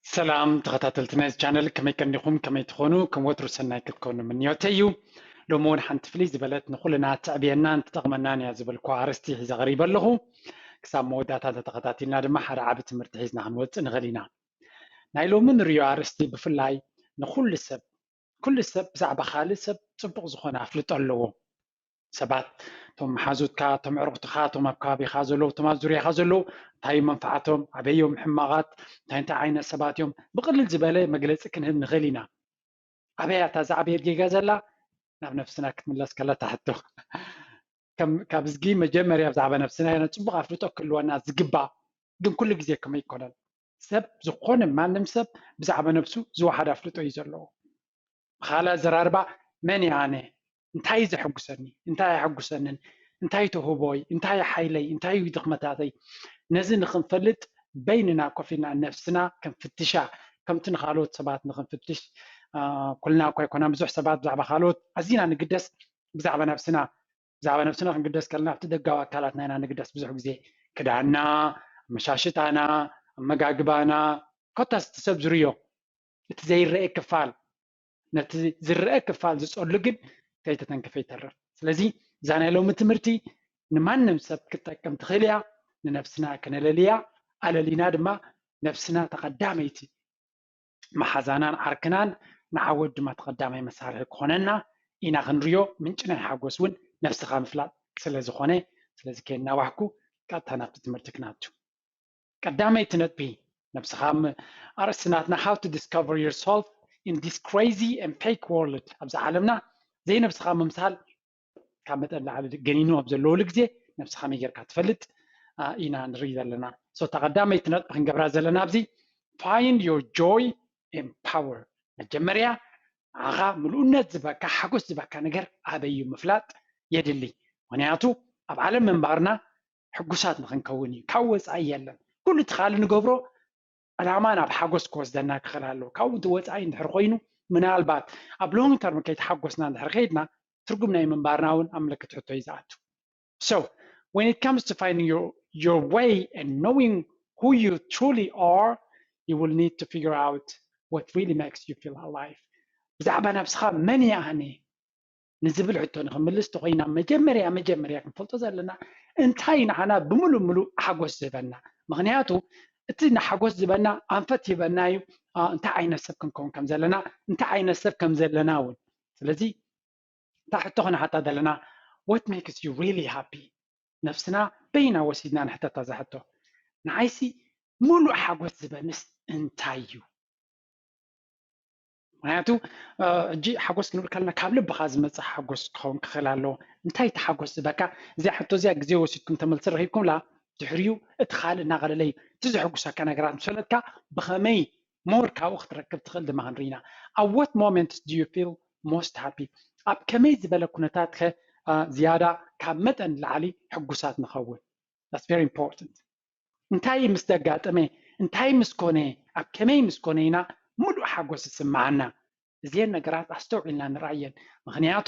ሰላም ተኸታተልቲ ናይዚ ቻነል፣ ከመይ ቀኒኹም? ከመይ ትኾኑ? ከም ወትሩ ሰናይ ክትኮኑ ምንዮተይ እዩ። ሎሚ እውን ሓንቲ ፍልይ ዝበለት ንኹልና ትዕብየናን ትጠቕመናን እያ ዝበልኩ ኣርእስቲ ሒዘ ቀሪበ ኣለኹ። ክሳብ መወዳእታ እንተተኸታቲልና ድማ ሓደ ዓቢ ትምህርቲ ሒዝና ክንወፅእ ንኽእል ኢና። ናይ ሎሚ ንሪኦ ኣርእስቲ ብፍላይ ንኹሉ ሰብ፣ ኩሉ ሰብ ብዛዕባ ካልእ ሰብ ፅቡቕ ዝኾነ ኣፍልጦ ኣለዎ። ሰባት፣ እቶም መሓዙትካ፣ እቶም ኣዕሩኽትኻ፣ እቶም ኣብ ከባቢኻ ዘለዉ፣ እቶም ኣብ ዙርያኻ ዘለዉ እንታይ እዩ መንፍዓቶም፣ ኣበይ እዮም ሕማቓት፣ እንታይ እንታይ ዓይነት ሰባት እዮም፣ ብቕልል ዝበለ መግለፂ ክንህብ ንኽእል ኢና። ኣበይ እያ እታ ዝዓበየት ጌጋ ዘላ? ናብ ነፍስና ክትምለስ ከላ እታ ሕቶ። ከም ካብ እዝጊ መጀመርያ ብዛዕባ ነፍስና ኢና ፅቡቕ ኣፍልጦ ክህልወና ዝግባእ፣ ግን ኩሉ ግዜ ከመይ ኣይኮነን። ሰብ ዝኾነ ማንም ሰብ ብዛዕባ ነብሱ ዝወሓደ ኣፍልጦ እዩ ዘለዎ። ብኻልእ ኣዘራርባ መን እየ ኣነ? እንታይ እዩ ዘሐጉሰኒ? እንታይ ኣየሐጉሰንን? እንታይ እዩ ተውህቦይ? እንታይ እዩ ሓይለይ? እንታይ እዩ ድኽመታተይ? ነዚ ንኽንፈልጥ በይንና ኮፍ ኢልና ነብስና ክንፍትሻ፣ ከምቲ ንኻልኦት ሰባት ንኽንፍትሽ ኩልና እኳ ኣይኮናን። ብዙሕ ሰባት ብዛዕባ ካልኦት ኣዚና ንግደስ፣ ብዛዕባ ነብስና ብዛዕባ ነብስና ክንግደስ ከለና ኣብቲ ደጋዊ ኣካላትና ኢና ንግደስ። ብዙሕ ግዜ ክዳንና፣ ኣመሻሽጣና፣ ኣመጋግባና፣ ኮታስ እቲ ሰብ ዝርዮ እቲ ዘይረአ ክፋል፣ ነቲ ዝረአ ክፋል ዝፀሉ ግን ከይተተንከፈ ይተርፍ። ስለዚ እዛ ናይ ሎሚ ትምህርቲ ንማንም ሰብ ክትጠቅም ትኽእል እያ። ንነብስና ከነለልያ፣ ኣለሊና ድማ ነብስና ተቐዳመይቲ መሓዛናን ዓርክናን ንዓወት ድማ ተቐዳማይ መሳርሒ ክኾነና ኢና ክንሪኦ። ምንጪ ናይ ሓጎስ እውን ነብስኻ ምፍላጥ ስለ ዝኾነ፣ ስለዚ ከየናዋሕኩ ቀጥታ ናብቲ ትምህርቲ ክናቱ። ቀዳመይቲ ነጥቢ፣ ነብስኻ ም-፣ ኣርእስቲ ናትና how to discover yourself in this crazy and fake world። ኣብዚ ዓለምና ዘይነብስኻ ምምሳል ካብ መጠን ላዕሊ ገኒኑ ኣብ ዘለወሉ ግዜ ነብስኻ ከመይ ጌርካ ትፈልጥ ኢና ንርኢ ዘለና። So እታ ቀዳመይቲ ነጥቢ ክንገብራ ዘለና ኣብዚ find your joy and power። መጀመርያ ንዓኻ ምሉእነት ዝበካ ሓጎስ ዝበካ ነገር ኣበይ እዩ ምፍላጥ የድሊ። ምኽንያቱ ኣብ ዓለም ምንባርና ሕጉሳት ንኽንከውን እዩ። ካብ ወፃኢ የለን። ኩሉ እቲ ካልእ ንገብሮ ዕላማ ናብ ሓጎስ ክወስደና ክኽእል ኣለዎ። ካብኡ እቲ ወፃኢ እንድሕር ኮይኑ ምናልባት ኣብ long term ከይተሓጎስና እንድሕር ከይድና ትርጉም ናይ ምንባርና እውን ኣብ ምልክት ሕቶ እዩ ዝኣቱ። So when it comes to finding your, your way and knowing who you truly are, you will need to figure out what really makes you feel alive. ብዛዕባ ነብስኻ መን እየ ኣነ ንዝብል ሕቶ ንክምልስ ተኮይና መጀመርያ መጀመርያ ክንፈልጦ ዘለና እንታይ ንዓና ብምሉእ ምሉእ ሓጎስ ዝህበና። ምክንያቱ እቲ ንሓጎስ ዝህበና ኣንፈት ይህበና እዩ። እንታይ ዓይነት ሰብ ክንከውን ከም ዘለና፣ እንታይ ዓይነት ሰብ ከም ዘለና እውን። ስለዚ እታ ሕቶ ክንሓታ ዘለና what makes you really happy? ነብስና በይና ወሲድና ንሕተታ እዛ ሕቶ። ንዓይሲ ሙሉእ ሓጎስ ዝበንስ እንታይ እዩ? ምክንያቱ ሕጂ ሓጎስ ክንብል ከለና ካብ ልብኻ ዝመፅእ ሓጎስ ክኸውን ክኽእል ኣለዎ። እንታይ እቲ ሓጎስ ዝበካ? እዚኣ ሕቶ እዚኣ ግዜ ወሲድኩም ተመልሲ ረኺብኩምላ ድሕሪኡ እቲ ካልእ እናቐለለ እዩ። እቲ ዘሐጉሰካ ነገራት ምስ ፈለጥካ ብኸመይ more ካብኡ ክትረክብ ትኽእል ድማ ክንርኢ ኢና። At what moments do you feel most happy? ኣብ ከመይ ዝበለ ኩነታት ከ ዝያዳ ካብ መጠን ላዕሊ ሕጉሳት ንኸውን? That's very important። እንታይ ምስ ዘጋጠመ፣ እንታይ ምስ ኮነ፣ ኣብ ከመይ ምስ ኮነ ኢና ሙሉእ ሓጎስ ዝስምዓና? እዚአን ነገራት ኣስተውዒልና ንርኣየን። ምክንያቱ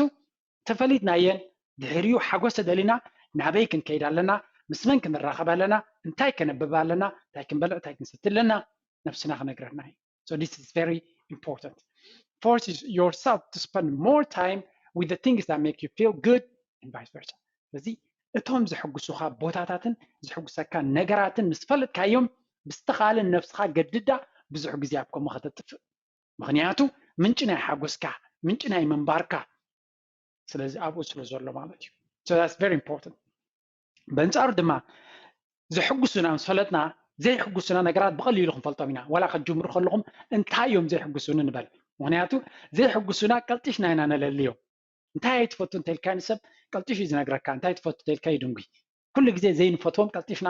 ተፈሊጥናየን ድሕሪኡ ሓጎስ ተደሊና ናበይ ክንከይድ ኣለና፣ ምስ መን ክንራኸብ ኣለና፣ እንታይ ከነብብ ኣለና፣ እንታይ ክንበልዕ እንታይ ክንሰቲ ኣለና ነብስና ክነግረና እዩ። So this is very important. Force yourself to spend more time with the things that make you feel good and vice versa. ስለዚ እቶም ዘሐጉሱኻ ቦታታትን ዘሐጉሰካ ነገራትን ምስ ፈለጥካዮም ብዝተኻለ ነብስኻ ገድዳ ብዙሕ ግዜ ኣብ ከምኡ ከተጥፍእ። ምክንያቱ ምንጪ ናይ ሓጎስካ፣ ምንጪ ናይ ምንባርካ ስለዚ ኣብኡ ስለ ዘሎ ማለት እዩ። So that's very important። በንጻሩ ድማ ዘሕጉሱና ምስ ፈለጥና ዘይሕጉሱና ነገራት ብቐሊሉ ክንፈልጦም ኢና። ዋላ ከትጅምሩ ከለኹም እንታይ እዮም ዘይሕጉሱኒ ንበል። ምክንያቱ ዘይሕጉሱና ቀልጢፍና ኢና ነለልዮም። እንታይ ኣይትፈቱ እንተልካ ንሰብ ቀልጢፉ እዩ ዝነግረካ። እንታይ ትፈቱ እንተልካ ይድንጉይ። ኩሉ ግዜ ዘይንፈትዎም ቀልጢፍና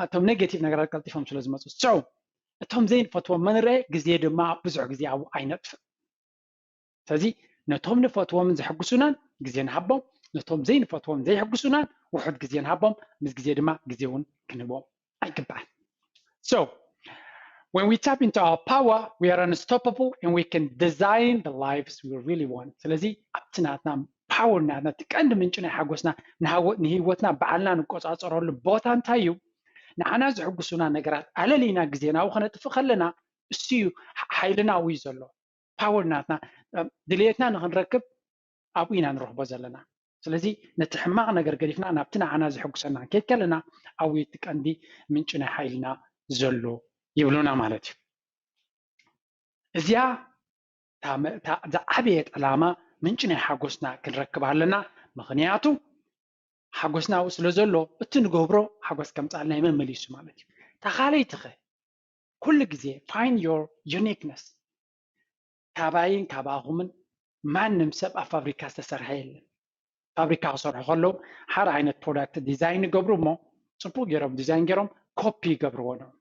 እቶም negative ነገራት ቀልጢፎም ስለ ዝመፁ። So እቶም ዘይንፈትዎም መንርአ ግዜ ድማ ብዙሕ ግዜ ኣብኡ ኣይነጥፍእ። ስለዚ ነቶም ንፈትዎም ዘሕጉሱናን ግዜ ንሃቦም፣ ነቶም ዘይንፈትዎም ዘይሕጉሱናን ውሑድ ግዜ ንሃቦም፣ ምስ ግዜ ድማ ግዜ እውን ክንህቦም ኣይግባእን። So when we tap into our power, we are unstoppable and we can design the lives we really want. ስለዚ ኣብቲ ናትና power፣ ናትና እቲ ቀንዲ ምንጪ ናይ ሓጎስና፣ ንህይወትና ባዕልና ንቆፃፀረሉ ቦታ እንታይ እዩ? ንዓና ዝሕጉሱና ነገራት ኣለሊና ግዜና ከነጥፍእ ከለና እሱ እዩ ሓይልና ኣብኡ ዘሎ። ፓወር ናትና ድልየትና ንክንረክብ ኣብኡ ኢና ንረክቦ ዘለና። ስለዚ ነቲ ሕማቕ ነገር ገዲፍና ናብቲ ንዓና ዝሕጉሰና ክንከይድ ከለና ኣብኡ እቲ ቀንዲ ምንጪ ናይ ሓይልና ዘሎ ይብሉና ማለት እዩ። እዚኣ ዝዓበየት ዕላማ ምንጪ ናይ ሓጎስና ክንረክብ ኣለና። ምክንያቱ ሓጎስና ኣብኡ ስለ ዘሎ እቲ ንገብሮ ሓጎስ ከምፃልና ይመመሊሱ ማለት እዩ። ተኻለይቲ ኸ ኩሉ ግዜ find your uniqueness። ካባይን ካባኹምን ማንም ሰብ ኣብ ፋብሪካ ዝተሰርሐ የለን። ፋብሪካ ክሰርሑ ከለዉ ሓደ ዓይነት ፕሮዳክት ዲዛይን ይገብሩ እሞ ፅቡቅ ገይሮም ዲዛይን ገይሮም ኮፒ ይገብርዎ ነው።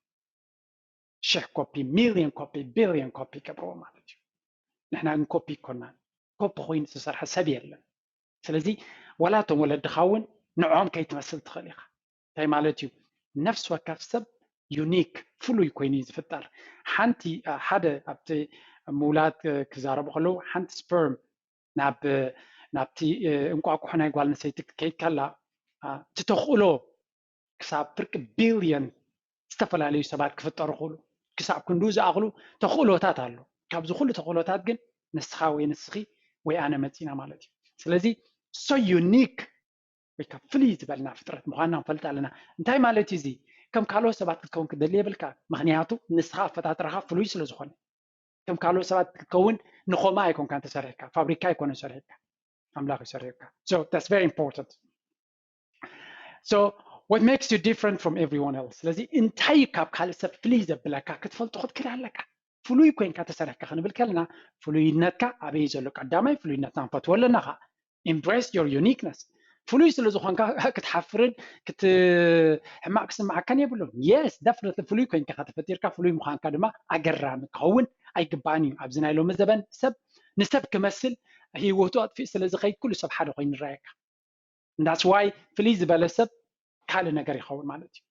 ሽሕ ኮፒ፣ ሚሊዮን ኮፒ፣ ቢሊዮን ኮፒ ይገብርዎ ማለት እዩ። ንሕና ግን ኮፒ ይኮናን። ኮፒ ኮይኑ ዝተሰርሐ ሰብ የለን። ስለዚ ዋላ እቶም ወለድኻ እውን ንዕኦም ከይትመስል ትኽእል ኢኻ። እንታይ ማለት እዩ? ነፍሲ ወከፍ ሰብ ዩኒክ ፍሉይ ኮይኑ እዩ ዝፍጠር። ሓንቲ ሓደ ኣብቲ ምውላድ ክዛረቡ ከለዉ ሓንቲ ስፐርም ናብ ናብቲ እንቋቁሖ ናይ ጓል ኣንስተይቲ ክትከይድ ከላ እቲ ተኽእሎ ክሳብ ፍርቂ ቢልዮን ዝተፈላለዩ ሰባት ክፍጠሩ ክኽእሉ ክሳብ ክንዱ ዝኣኽሉ ተኽእሎታት ኣሎ። ካብዚ ኩሉ ተኽእሎታት ግን ንስኻ ወይ ንስኺ ወይ ኣነ መፂና ማለት እዩ። ስለዚ so unique ወይ ካብ ፍልይ ዝበልና ፍጥረት ምዃንና ንፈልጥ ኣለና። እንታይ ማለት እዩ እዚ? ከም ካልኦት ሰባት ክትከውን ክትደሊ የብልካ። ምክንያቱ ንስኻ ኣፈጣጥራኻ ፍሉይ ስለ ዝኾነ። ከም ካልኦት ሰባት ክትከውን ንኮማ ኣይኮንካን ተሰሪሕካ፣ ፋብሪካ ኣይኮነን ሰሪሕካ፣ ኣምላኽ እዩ ሰሪሕካ። So that's very important. So what makes you different from everyone else? ስለዚ እንታይ ካብ ካልእ ሰብ ፍልይ ዘብለካ ክትፈልጦ ክትክእል ኣለካ። ፍሉይ ኮይንካ ተሰሪሕካ ክንብል ከለና ፍሉይነትካ ኣበይ ዘሎ? ቀዳማይ ፍሉይነትና ንፈትዎ ኣለና ኸዓ። Embrace your uniqueness። ፍሉይ ስለ ዝኾንካ ክትሓፍርን ሕማቕ ክስምዓካን የብሉን። Yes, definitely ፍሉይ ኮይንካ ከተፈጢርካ ፍሉይ ምዃንካ ድማ ኣገራሚ ክኸውን ኣይግባእን እዩ። ኣብዚ ናይ ሎሚ ዘበን ሰብ ንሰብ ክመስል ህይወቱ ኣጥፊኡ ስለ ዝኸይድ ኩሉ ሰብ ሓደ ኮይኑ ይረኣየካ። That's why ፍልይ ዝበለ ሰብ ካልእ ነገር ይኸውን ማለት እዩ።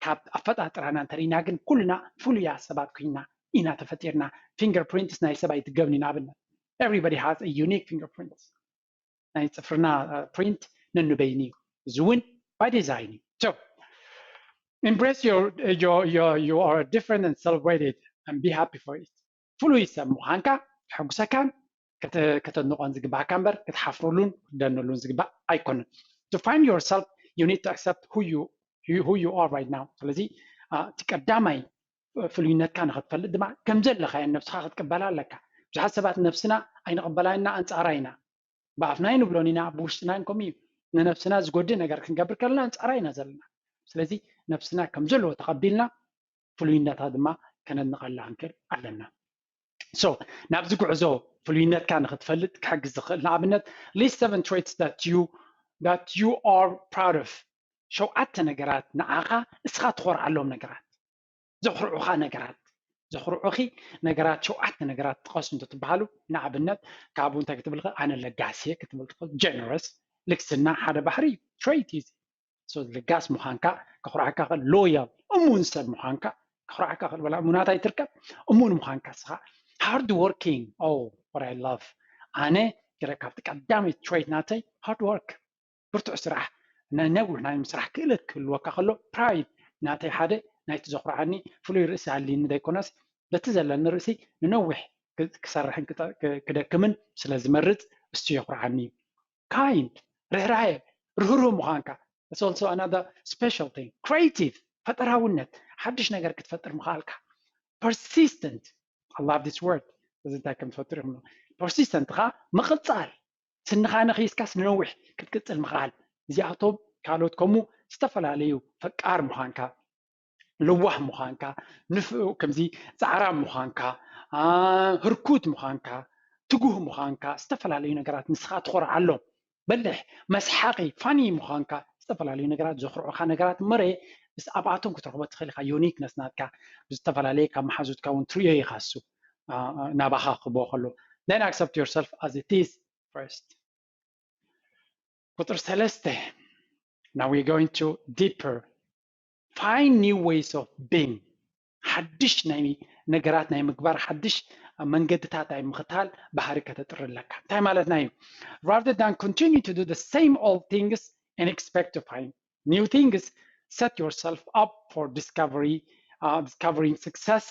ካብ ኣፈጣጥራና እንተሪእና ግን ኩልና ፍሉያ ሰባት ኮይና ኢና ተፈጢርና። Fingerprints ናይ ሰብ ኣይትገብን እዩ። ንኣብነት everybody has a unique fingerprint። ናይ ፅፍርና ፕሪንት ነንበይኑ እዩ። እዚ እውን by design እዩ። So embrace your, your, your, you are different and celebrate it and be happy for it. ፍሉይ ሰብ ምዃንካ ከሐጉሰካን ከተድንቖን ዝግባእካ እምበር ክትሓፍረሉን ክትደነሉን ዝግባእ ኣይኮነን። To find yourself you need to accept who you, who you are right now። ስለዚ እቲ ቀዳማይ ፍሉይነትካ ንክትፈልጥ ድማ ከም ዘለኻዮ ነብስኻ ክትቅበላ ኣለካ። ብዙሓት ሰባት ነብስና ኣይንቕበላይና፣ ኣንጻራ ኢና። ብኣፍና ኣይንብሎን ኢና፣ ብውሽጥና ግን ከምኡ እዩ። ንነብስና ዝጎድእ ነገር ክንገብር ከለና ኣንጻራ ኢና ዘለና። ስለዚ ነብስና ከም ዘለዎ ተቐቢልና ፍሉይነታ ድማ ከነድንቐላ ክንክእል ኣለና። So ናብዚ ጉዕዞ ፍሉይነትካ ንክትፈልጥ ክሕግዝ ዝኽእል ንኣብነት list seven traits that you, that you are proud of። ሸውዓተ ነገራት ንዓኻ እስኻ ትኾርዓሎም ነገራት፣ ዘኹርዑኻ ነገራት፣ ዘኹርዑኺ ነገራት፣ ሸውዓተ ነገራት ጥቀሱ እንተትበሃሉ ንኣብነት ካብኡ እንታይ ክትብል ትኽእል? ኣነ ለጋሲ እየ ክትብል ትኽእል። Generous፣ ልግስና ሓደ ባህሪ እዩ፣ trait እዩ። So ለጋስ ምዃንካ ከኹርዓካ ይኽእል። Loyal፣ እሙን ሰብ ምዃንካ ከኹርዓካ ይኽእል። ዋላ እሙናት ኣይትርከብ፣ እሙን ምዃንካ እስኻ። Hard working፣ oh what I love፣ ኣነ ገለ ካብቲ ቀዳመይቲ trait ናተይ hard work፣ ብርቱዕ ስራሕ፣ ነዊሕ ናይ ምስራሕ ክእለት ክህልወካ ከሎ። Pride ናተይ ሓደ ናይቲ ዘኹርዓኒ ፍሉይ ርእሲ ሃልይኒ ዘይኮነስ በቲ ዘለኒ ርእሲ ንነዊሕ ክሰርሕን ክደክምን ስለ ዝመርፅ እሱ የኹርዓኒ እዩ። Kind፣ ርህራሄ፣ ርህሩህ ምዃንካ፣ it's also another special thing። Creative፣ ፈጠራውነት፣ ሓድሽ ነገር ክትፈጥር ምኽኣልካ። Persistent፣ I love this word፣ እዚ እንታይ ከም ትፈጥር ይኹን። Persistent ኸዓ ምቕፃል፣ ስንኻ ነኺስካስ ንነዊሕ ክትቅፅል ምኽኣል። እዚኣቶም ካልኦት ከምኡ ዝተፈላለዩ ፈቃር ምዃንካ፣ ልዋህ ምዃንካ፣ ንፍ-፣ ከምዚ ፃዕራም ምዃንካ፣ ህርኩት ምዃንካ፣ ትጉህ ምዃንካ፣ ዝተፈላለዩ ነገራት ንስኻ ትኾርዓሎም። በልሕ፣ መስሓቒ፣ ፋኒ ምዃንካ፣ ዝተፈላለዩ ነገራት ዘኹርዑኻ ነገራት እምበረ፣ ምስ ኣብኣቶም ክትረኽቦ ትኽእል ኢኻ። Uniqueness ናትካ ብዝተፈላለየ ካብ መሓዙትካ እውን ትርእዮ ኢኻ። እሱ ናባኻ ክቦ ከሎ then accept yourself as it is first። ቁፅሪ ሰለስተ፣ now we're going to deeper, find new ways of being። ሓድሽ ናይ ነገራት ናይ ምግባር ሓድሽ መንገድታት ናይ ምኽታል ባህሪ ከተጥሪ ኣለካ። እንታይ ማለትና እዩ? Rather than continue to do the same old things and expect to find new things, set yourself up for discovery, uh, discovering success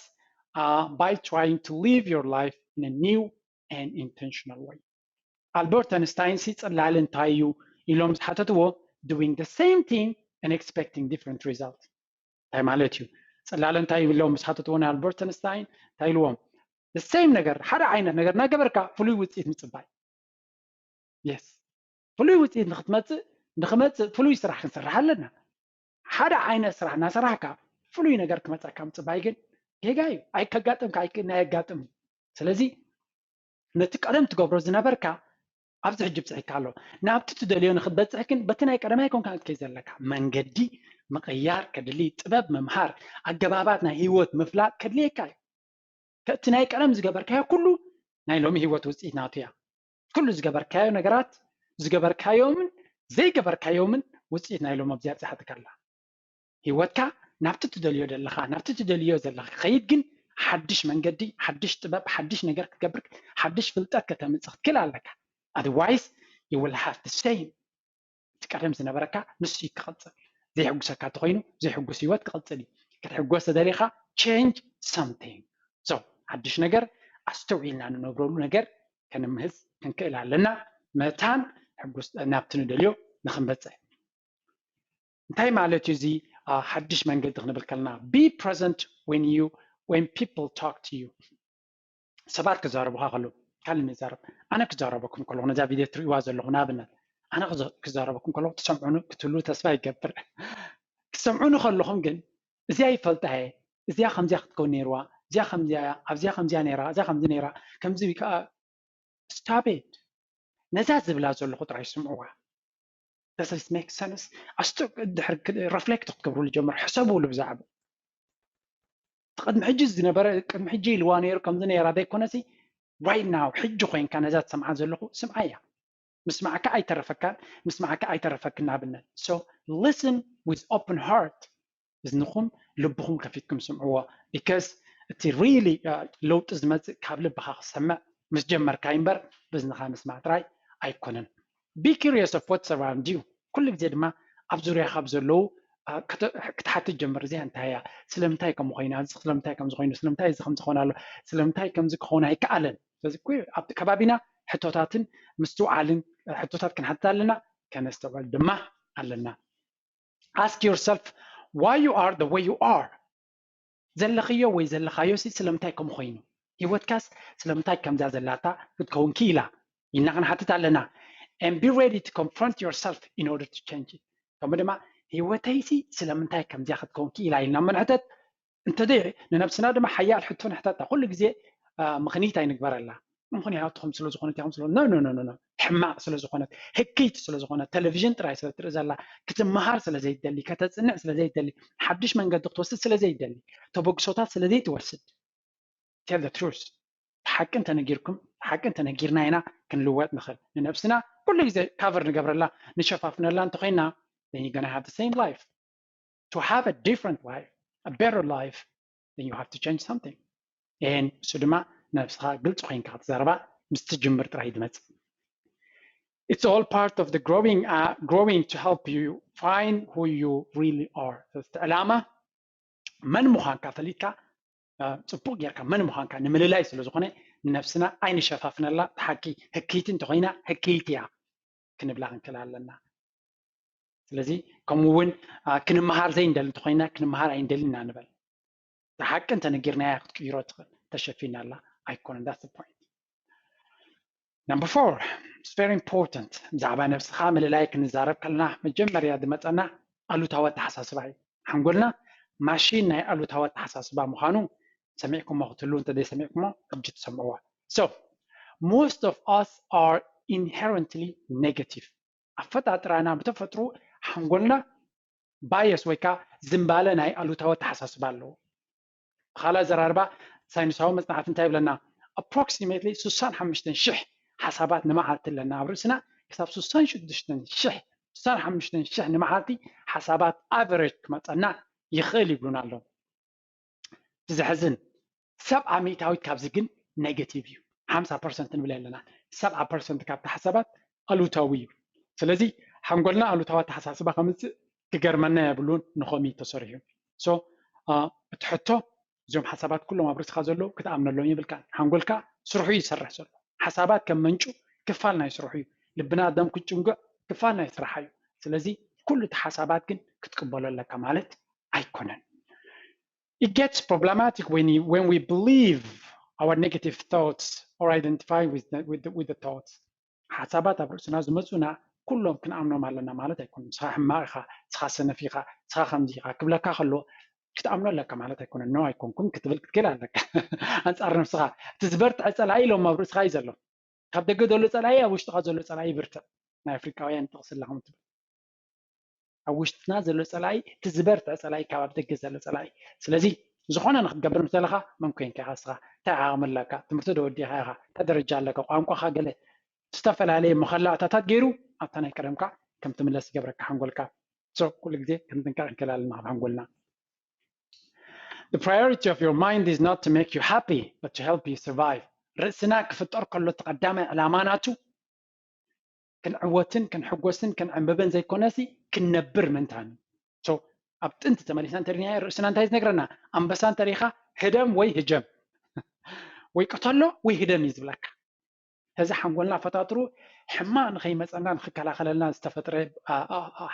uh, by trying to live your life in a new and intentional way. ኣልበርት ኣንስታይን ሲ ጽላለ እንታይ እዩ ኢሎም ዝሓተትዎ፣ doing the same thing and expecting different result። እንታይ ማለት እዩ? ጽላለ እንታይ እዩ ኢሎም ምስ ሓተትዎ ናይ ኣልበርት ኣንስታይን እንታይ ኢልዎም? The same ነገር፣ ሓደ ዓይነት ነገር እናገበርካ ፍሉይ ውፅኢት ምጽባይ። Yes፣ ፍሉይ ውፅኢት ንክትመፅእ ንክመፅእ ፍሉይ ስራሕ ክንሰርሕ ኣለና። ሓደ ዓይነት ስራሕ እናሰራሕካ ፍሉይ ነገር ክመፀካ ምፅባይ ግን ጌጋ እዩ። ኣይከጋጥምካ ኣይክ- ናይ ኣጋጥም። ስለዚ ነቲ ቀደም ትገብሮ ዝነበርካ ኣብዚ ሕጂ ብፅሒካ ኣሎ። ናብቲ ትደልዮ ንክትበፅሕ ግን በቲ ናይ ቀደም ኣይኮንካ ክትከይ ዘለካ። መንገዲ ምቕያር ከድሊ፣ ጥበብ ምምሃር፣ ኣገባባት ናይ ህይወት ምፍላጥ ከድልየካ እዩ። ከእቲ ናይ ቀደም ዝገበርካዮ ኩሉ ናይ ሎሚ ህይወት ውፅኢት ናቱ እያ። ኩሉ ዝገበርካዮ ነገራት ዝገበርካዮምን ዘይገበርካዮምን ውፅኢት ናይ ሎም ኣብዚኣ ኣብፅሓትካ ኣላ። ህይወትካ ናብቲ ትደልዮ ዘለኻ ናብቲ ትደልዮ ዘለኻ ክኸይድ ግን ሓድሽ መንገዲ፣ ሓድሽ ጥበብ፣ ሓድሽ ነገር ክትገብር፣ ሓድሽ ፍልጠት ከተምፅእ ክትክእል ኣለካ። Otherwise you will have the same፣ እቲ ቀደም ዝነበረካ ንሱ እዩ ክቕፅል። ዘይሕጉሰካ እንተኮይኑ ዘይሕጉስ ህይወት ክቕፅል እዩ። ክትሕጎስ ተደሊኻ change something። So ሓድሽ ነገር ኣስተውዒልና ንነብረሉ ነገር ከነምህዝ ክንክእል ኣለና። መታን ሕጉስ ናብቲ ንደልዮ ንክንበፅሕ። እንታይ ማለት እዩ እዚ? ሓድሽ መንገዲ ክንብል ከለና be present when you when people talk to you። ሰባት ክዛረቡካ ከለዉ ካልእ ንዛረብ። ኣነ ክዛረበኩም ከለኹ ነዛ ቪድዮ ትርእይዋ ዘለኹም ንኣብነት ኣነ ክዛረበኩም ከለኹ ትሰምዑኒ ክትህሉ ተስፋ ይገብር። ትሰምዑኒ ከለኹም ግን እዚኣ ይፈልጣ እየ፣ እዚኣ ከምዚኣ ክትከውን ነይርዋ፣ እዚኣ ከምዚኣ ኣብዚኣ ከምዚኣ ነይራ፣ እዚኣ ከምዚ ነይራ ከምዚ ከዓ stop it። ነዛ ዝብላ ዘለኹ ጥራይ ስምዕዋ። Does this make sense? ኣስቱ ድሕር reflect ክትገብሩ ልጀምር ሕሰብሉ ብዛዕባ ቅድሚ ሕጂ ዝነበረ ቅድሚ ሕጂ ኢልዋ ነይሩ ከምዚ ነይራ ዘይኮነሲ right now ሕጂ ኮይንካ ነዛ ትሰምዓ ዘለኹ ስምዓያ። ምስማዕካ ኣይተረፈካን ምስማዕካ ኣይተረፈክን ንኣብነት። So listen with open heart። እዝንኹም ልብኹም ከፊትኩም ስምዕዎ። Because እቲ really ለውጢ ዝመፅእ ካብ ልብኻ ክሰምዕ ምስ ጀመርካ እምበር ብዝንኻ ምስማዕ ጥራይ ኣይኮነን። Be curious of what's around you። ኩሉ ግዜ ድማ ኣብ ዙርያ ካብ ዘለዉ ክትሓትት ጀምር። እዚኣ እንታይ እያ? ስለምንታይ ከም ኮይና? ስለምንታይ ከም ዝኾይኑ? ስለምንታይ እዚ ከም ዝኾን ኣሎ? ስለምንታይ ከምዚ ክኸውን ኣይከኣለን? ስለዚ ኣብቲ ከባቢና ሕቶታትን ምስትውዓልን ሕቶታት ክንሓትት ኣለና፣ ከነስተውዕል ድማ ኣለና። Ask yourself why you are the way you are። ዘለኽዮ ወይ ዘለኻዮ ሲ ስለምንታይ ከም ኮይኑ፣ ህይወትካስ ስለምንታይ ከምዛ ዘላታ ክትከውን ክኢላ ኢልና ክንሓትት ኣለና። And be ready to confront yourself in order to change it። ከምኡ ድማ ህይወተይ ሲ ስለምንታይ ከምዚኣ ክትከውን ክኢላ ኢልና ምንሕተት እንተደ ንነብስና ድማ ሓያል ሕቶ ንሕተታ። ኩሉ ግዜ ምኽኒት ኣይንግበረላ። ምኽንያትኩም ስለ ዝኾነት ኢኹም ስለ no no no no ሕማቕ ስለ ዝኾነት ህክይቲ ስለ ዝኾነት ቴሌቪዥን ጥራይ ስለ ትርኢ ዘላ ክትመሃር ስለ ዘይደሊ ከተፅንዕ ስለ ዘይደሊ ሓድሽ መንገዲ ክትወስድ ስለ ዘይደሊ ተበግሶታት ስለ ዘይትወስድ tell the truth። ሓቂ እንተነጊርኩም ሓቂ እንተነጊርና ኢና ክንልወጥ ንኽእል። ንነብስና ኩሉ ግዜ cover ንገብረላ ንሸፋፍነላ እንተኮይና then you gonna have the same life። To have a different life, a better life, then you have to change something. And እሱ ድማ ነብስኻ ግልፂ ኮይንካ ክትዛረባ ምስ ትጅምር ጥራይ ዝመፅእ። It's all part of the growing, uh, growing to help you find who you really are. እቲ ዕላማ መን ምዃንካ ፈሊጥካ ፅቡቅ ጌርካ መን ምዃንካ ንምልላይ ስለ ዝኾነ ንነብስና ኣይንሸፋፍነላ። ሓቂ ህክይቲ እንተኮይና ህክይቲ እያ ክንብላ ክንክእል ኣለና። ስለዚ ከምኡ እውን ክንመሃር ዘይንደሊ እንተኮይና ክንመሃር ኣይንደሊ ኢና ንበል። ሓቂ እንተነጊርናያ ክትቅይሮ ትኽእል ተሸፊናላ ኣይኮነን። That's the point. Number four, it's very important። ብዛዕባ ነብስኻ ምልላይ ክንዛረብ ከለና መጀመርያ ዝመፀና ኣሉታዊ ኣተሓሳስባ እዩ። ሓንጎልና ማሽን ናይ ኣሉታዊ ኣተሓሳስባ ምዃኑ ሰሚዕኩሞ ክትህሉ እንተዘይሰሚዕኩሞ ሕጂ ትሰምዕዎ። So most of us are inherently negative። ኣፈጣጥራና ብተፈጥሮ ሓንጎልና ባየስ ወይ ከዓ ዝምባለ ናይ ኣሉታዊ ኣተሓሳስባ ኣለዎ። ብካልእ ኣዘራርባ ሳይንሳዊ መፅናዕቲ እንታይ ይብለና? Approximately ስሳን ሓሙሽተን ሽሕ ሓሳባት ንመዓልቲ ኣለና ኣብ ርእስና። ክሳብ ስሳን ሽዱሽተን ሽሕ ስሳን ሓሙሽተን ሽሕ ንመዓልቲ ሓሳባት ኣቨሬጅ ክመፀና ይኽእል ይብሉና ኣለዉ። ዝሕዝን ሰብዓ ሚእታዊት ካብዚ ግን ኔጌቲቭ እዩ። ሓምሳ ፐርሰንት ንብል ኣለና። ሰብዓ ፐርሰንት ካብቲ ሓሳባት ኣሉታዊ እዩ። ስለዚ ሓንጎልና ኣሉታዊ ኣተሓሳስባ ከምፅእ ክገርመና የብሉን። ንኸምኡ ተሰሪሑ። So እቲ ሕቶ፣ እዚኦም ሓሳባት ኩሎም ኣብ ርእስኻ ዘለዉ ክትኣምነሎም የብልካን። ሓንጎልካ ስርሑ ይሰርሕ ዘሎ። ሓሳባት ከም ምንጩ ክፋል ናይ ስርሑ እዩ። ልብና ደም ክትጭንጉዕ ክፋል ናይ ስራሓ እዩ። ስለዚ ኩሉ እቲ ሓሳባት ግን ክትቅበሎ ኣለካ ማለት ኣይኮነን። It gets problematic when we, when we believe our negative thoughts or identify with the, with the, with the thoughts. ሓሳባት ኣብ ርእስና ዝመፁና ኩሎም ክንኣምኖም ኣለና ማለት ኣይኮነን። ንስኻ ሕማቕ ኢኻ፣ ንስኻ ሰነፍ ኢኻ፣ ንስኻ ከምዚ ኢኻ ክብለካ ከሎ ክትኣምኖ ኣለካ ማለት ኣይኮነን። ኖ ኣይኮንኩን ክትብል ክትክእል ኣለካ። ኣንፃር ነብስኻ እቲ ዝበርትዐ ፀላኢ ኢሎም ኣብ ርእስኻ እዩ ዘሎ። ካብ ደገ ዘሎ ፀላኢ ኣብ ውሽጥኻ ዘሎ ፀላኢ ይብርትዕ። ናይ ኣፍሪቃውያን ጥቕሲ ኣላ ከም ትብል ኣብ ውሽጥና ዘሎ ፀላኢ እቲ ዝበርትዐ ፀላኢ ካብ ኣብ ደገ ዘሎ ፀላኢ። ስለዚ ዝኾነ ንክትገብር ምስ ደለኻ መን ኮይንካ ኢኻ ንስኻ? እንታይ ዓቕሚ ኣለካ? ትምህርቲ ዶ ወዲእካ ኢኻ? እንታይ ደረጃ ኣለካ? ቋንቋኻ ገለ ዝተፈላለየ መኸላእታታት ገይሩ ኣብታ ናይ ቀደምካ ከም ትምለስ ይገብረካ ሓንጎልካ። So ኩሉ ግዜ ክንጥንቀቕ ንክእል ኣለና ካብ ሓንጎልና። The priority of your mind is not to make you happy but to help you survive. ርእስና ክፍጠር ከሎ እቲ ቀዳማይ ዕላማ ናቱ ክንዕወትን ክንሕጎስን ክንዕምብብን ዘይኮነሲ ክንነብር ምንታን እዩ። So ኣብ ጥንቲ ተመሊስና እንተሪናዮ ርእስና እንታይ ዝነግረና? ኣንበሳ እንተሪኻ ህደም ወይ ህጀም ወይ ቅተሎ ወይ ህደም እዩ ዝብለካ። እዚ ሓንጎልና ፈጣጥሩ ሕማቕ ንኸይመፀና ንክከላኸለልና ዝተፈጥረ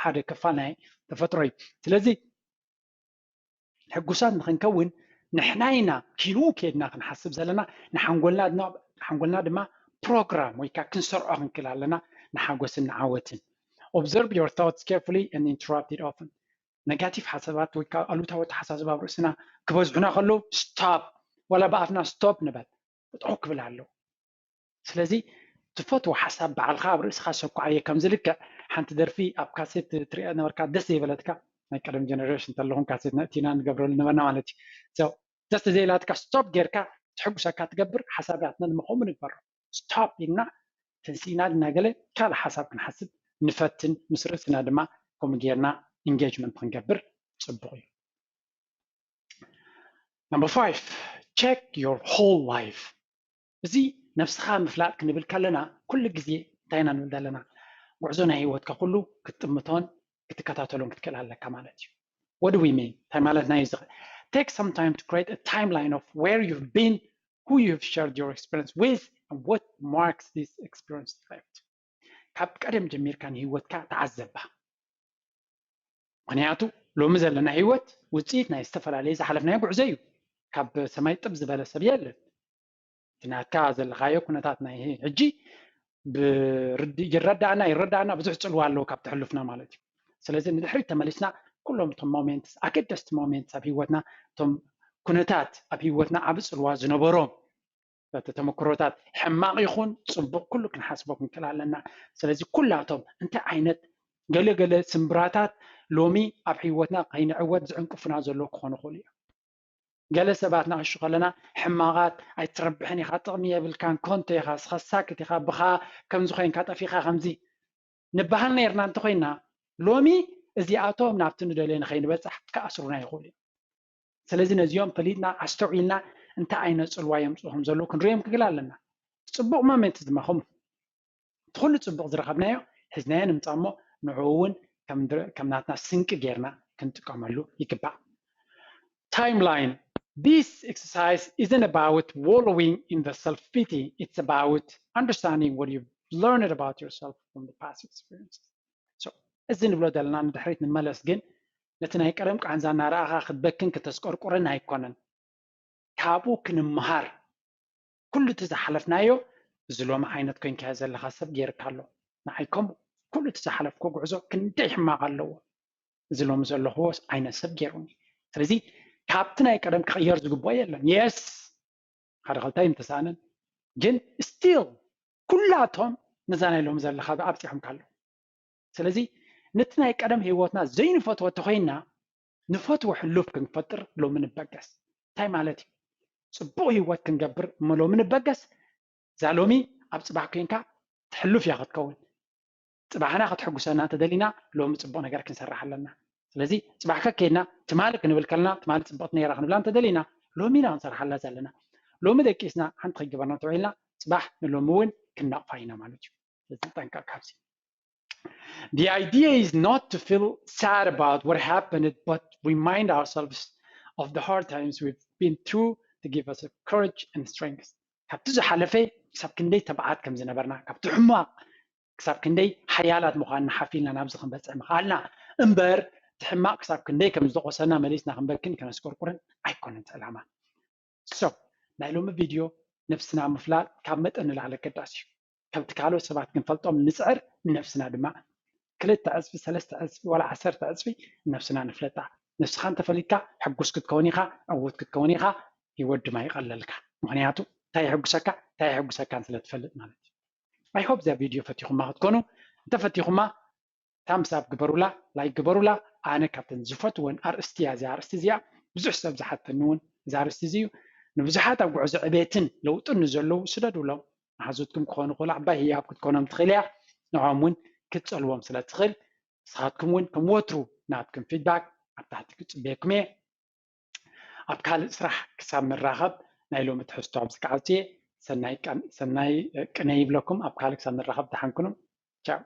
ሓደ ክፋል ናይ ተፈጥሮ እዩ። ስለዚ ሕጉሳት ንክንከውን ንሕና ኢና ኪንኡ ከድና ክንሓስብ ዘለና። ንሓንጎልና ድማ ፕሮግራም ወይ ከዓ ክንሰርዖ ክንክእል ኣለና። ንሓጎስን ንዓወትን። Observe your thoughts carefully and interrupt it often. ነጋቲቭ ሓሳባት ወይ ከዓ ኣሉታዊ ኣተሓሳስባ ኣብ ርእስና ክበዝሑና ከለዉ ስቶፕ፣ ዋላ ብኣፍና ስቶፕ ንበል። ብጥዑ ክብል ኣለዎ። ስለዚ ትፈትዎ ሓሳብ ባዕልካ ኣብ ርእስካ ሰኳዓዮ። ከምዚ ልክዕ ሓንቲ ደርፊ ኣብ ካሴት ትሪኣ ነበርካ፣ ደስ ዘይበለትካ፣ ናይ ቀደም ጀነሬሽን እንተለኹም ካሴት ነእቲና ንገብረሉ ነበርና ማለት እዩ። So ደስ ዘይላትካ ስቶፕ ጌርካ ትሕጉሰካ ትገብር ሓሳባትና ድማ ከምኡ ንግበሮ። ስቶፕ ኢልና ተንሲእና ድና ገለ ካልእ ሓሳብ ክንሓስብ ንፈትን፣ ምስ ርእስና ድማ ከምኡ ጌርና ኢንጌጅመንት ክንገብር ጽቡቕ እዩ። Number five, check your whole life. እዚ ነብስኻ ምፍላጥ ክንብል ከለና ኩሉ ግዜ እንታይ ኢና ንብል ዘለና? ጉዕዞ ናይ ህይወትካ ኩሉ ክትጥምቶን ክትከታተሎን ክትክእል ኣለካ ማለት እዩ። What do we mean? እንታይ ማለትና እዩ? Take some time to create a timeline of where you've been, who you've shared your experience with, and what marks this experience left. ካብ ቀደም ጀሚርካ ንህይወትካ ተዓዘባ። ምክንያቱ ሎሚ ዘለና ህይወት ውፅኢት ናይ ዝተፈላለዩ ዝሓለፍናዮ ጉዕዞ እዩ። ካብ ሰማይ ጥብ ዝበለ ሰብ የለን። እቲ ናትካ ዘለካዮ ኩነታት ናይ ሕጂ ይረዳእና ይረዳእና ብዙሕ ፅልዋ ኣለዎ ካብ ተሕልፍና ማለት እዩ። ስለዚ ንድሕሪት ተመሊስና ኩሎም እቶም ሞሜንትስ ኣገደስቲ ሞሜንትስ ኣብ ህይወትና እቶም ኩነታት ኣብ ህይወትና ዓብ ፅልዋ ዝነበሮም በቲ ተመክሮታት ሕማቕ ይኹን ፅቡቕ ኩሉ ክንሓስቦ ክንክእል ኣለና። ስለዚ ኩላቶም እንታይ ዓይነት ገለገለ ስምብራታት ሎሚ ኣብ ህይወትና ከይንዕወት ዝዕንቅፉና ዘለዉ ክኾኑ ይኽእሉ እዮም። ገለ ሰባት ንኣሹ ከለና ሕማቓት ኣይትረብሕን ኢኻ፣ ጥቕሚ የብልካን፣ ኮንቶ ኢኻ፣ ስኻ ሳክት ኢኻ፣ ብኻ ከምዚ ኮይንካ ጠፊኻ ከምዚ ንበሃል ነርና እንተኮይና ሎሚ እዚኣቶም ናብቲ ንደልዮ ንኸይንበፅሕ ክኣስሩና ይኽእሉ እዮም። ስለዚ ነዚኦም ፈሊጥና ኣስተውዒልና እንታይ ዓይነት ፅልዋ የምፅኡ ከም ዘለዉ ክንሪኦም ክግል ኣለና። ፅቡቕ ሞመንት ድማ ከምኡ እቲ ኩሉ ፅቡቕ ዝረኸብናዮ ሒዝናዮ ንምፃእ እሞ ንዕኡ እውን ከም ናትና ስንቂ ጌርና ክንጥቀመሉ ይግባእ። Timeline. This exercise isn't about wallowing in the self-pity. It's about understanding what you've learned about yourself from the past experiences. So እዚ ንብሎ ዘለና ንድሕሪት ንመለስ ግን ነቲ ናይ ቀደም ቃንዛ እናረኣኻ ክትበክን ክተስቆርቁርን ኣይኮነን። ካብኡ ክንምሃር ኩሉ እቲ ዝሓለፍናዮ እዚ ሎሚ ዓይነት ኮይንካዮ ዘለካ ሰብ ገይርካ ኣሎ። ንዓይ ከምኡ ኩሉ እቲ ዝሓለፍኮ ጉዕዞ ክንደይ ሕማቕ ኣለዎ። እዚ ሎሚ ዘለኽዎ ዓይነት ሰብ ገይሩኒ። ስለዚ ካብቲ ናይ ቀደም ክቕየር ዝግብኦ የለን። የስ ሓደ ኸልታይ ምተሳእነን ግን ስቲል ኩላቶም ነዛ ናይ ሎሚ ዘለኻ ኣብፂሖምካ ኣለዉ። ስለዚ ነቲ ናይ ቀደም ህይወትና ዘይንፈትዎ ተኮይንና ንፈትዎ ሕሉፍ ክንፈጥር ሎሚ ንበገስ። እንታይ ማለት እዩ? ፅቡቕ ህይወት ክንገብር እሞ ሎሚ ንበገስ። እዛ ሎሚ ኣብ ፅባሕ ኮይንካ ትሕሉፍ እያ ክትከውን። ፅባሕና ክትሕጉሰና እንተደሊና ሎሚ ፅቡቕ ነገር ክንሰርሕ ኣለና። ስለዚ ፅባሕ ከከይድና ትማሊ ክንብል ከለና ትማሊ ፅብቕቲ ነይራ ክንብላ እንተደሊና ሎሚ ኢና ክንሰርሓላ ዘለና። ሎሚ ደቂስና ሓንቲ ከይገበርና ተውዒልና ፅባሕ ንሎሚ እውን ክንነቕፋ ኢና ማለት እዩ። ስለዚ ንጠንቀቕ ካብዚ። The idea is not to feel sad about what happened, but remind ourselves of the hard times we've been through to give us a courage and strength. ካብቲ ዝሓለፈ ክሳብ ክንደይ ተባዓት ከም ዝነበርና፣ ካብቲ ሕማቕ ክሳብ ክንደይ ሓያላት ምዃንና ሓፊልና ናብዚ ክንበፅሕ ምኽኣልና እምበር፣ እቲ ሕማቕ ክሳብ ክንደይ ከም ዝደቆሰና መሊስና ክንበክን ከነስቆርቁርን ኣይኮነን እቲ ዕላማ። So ናይ ሎሚ ቪድዮ ነብስና ምፍላጥ ካብ መጠን ንላዕሊ ኣገዳሲ እዩ። ከምቲ ካልኦት ሰባት ክንፈልጦም ንፅዕር፣ ንነብስና ድማ ክልተ ዕፅፊ፣ ሰለስተ ዕፅፊ፣ ዋላ ዓሰርተ ዕፅፊ ነብስና ንፍለጣ። ነብስኻ እንተፈሊጥካ ሕጉስ ክትከውን ኢኻ፣ ዕዉት ክትከውን ኢኻ፣ ህይወት ድማ ይቐለልካ። ምክንያቱ እንታይ የሕጉሰካ እንታይ የሕጉሰካን ስለ ትፈልጥ ማለት እዩ። I hope እዛ ቪድዮ ፈቲኹማ ክትኮኑ፣ እንተፈቲኹማ ታምስ ኣፕ ግበሩላ፣ ላይክ ግበሩላ። ኣነ ካብተን ዝፈትወን ኣርእስቲ እያ እዚኣ፣ ኣርእስቲ እዚኣ ብዙሕ ሰብ ዝሓተኒ እውን እዚ ኣርእስቲ እዚ እዩ። ንብዙሓት ኣብ ጉዕዞ ዕቤትን ለውጥን ንዘለዉ ስደዱሎም። መሓዙትኩም ክኾኑ ይኽእሉ፣ ዓባይ ህያብ ክትኮኖም ትኽእል እያ። ንዖም እውን ክትጸልዎም ስለ ትኽእል፣ ንስኻትኩም እውን ከም ወትሩ ናትኩም ፊድባክ ኣብ ታሕቲ ክጽበየኩም እየ። ኣብ ካልእ ስራሕ ክሳብ ንራኸብ ናይ ሎሚ ትሕዝቶ ኣብዚ ክዓጽ እየ። ሰናይ ቀን፣ ሰናይ ቅነ ይብለኩም። ኣብ ካልእ ክሳብ ንራኸብ ደሓን ኩኑ። ቻው።